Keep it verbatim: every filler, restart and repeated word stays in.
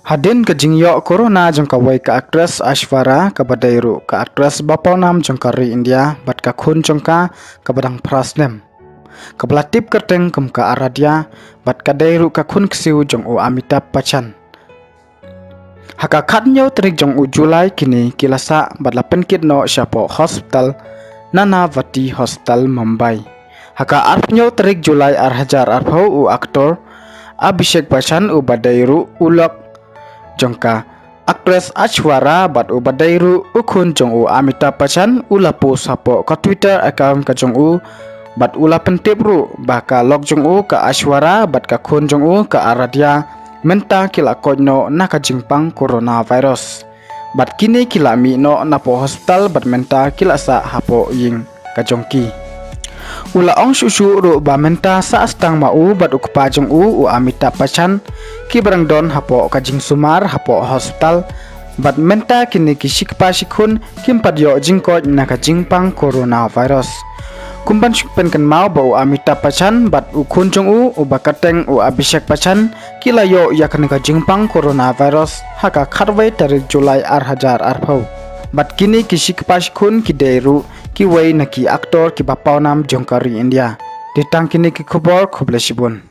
Hadien ka jingïoh corona jong kawei ka actress Aishwarya kaba dei ruh ka actress ba pawnam jong ka ri India bad ka khun jong ka kaba dang phra snem, kaba la tip kyrteng kum ka Aaradhya, bad ka dei ruh ka khun ksiew jong u Amitabh Bachchan. Ha ka khathynñiew tarik jong u July kine ki la sah bad la pynkit noh shapoh hospital Nanavati Hospital, Mumbai. Ha ka arphew tarik July ar hajar arphew, u actor Abhishek Bachchan uba dei ruh u lok jong ka actress Aishwarya bad uba dei ruh u khun jong u Amitabh Bachchan u la post hapoh ka Twitter account ka jong u bad u la pyntip ruh ba ka lok jong u ka Aishwarya bad ka khun jong u ka Aaradhya mynta ki la koit noh na ka jingpang coronavirus. Bad kine ki la mih noh napoh hospital bad mynta ki la sah hapoh ïing ka jong ki. U la ong shuh shuh ruh ba mynta sah tang ma u bad u kpa jong u, u Amitabh Bachchan, kiba dang don hapoh ka jingsumar hapoh hospital. Bad mynta kine ki shi kpa shi khun kim pat ïoh jingkoit na ka jingpang coronavirus. Kum ban shu pynkynmaw ba u Amitabh Bachchan bad u khun jong u uba kyrteng u Abhishek Bachchan ki la ïoh ïa kane ka jingpang coronavirus ha ka khatwei tarik July ar hajar arphew. Bad kine ki shi kpa shi khun ki dei ruh kiwei na ki actor kiba pawnam jong ka ri India. Dei tang kine ki khubor, khublei shibun.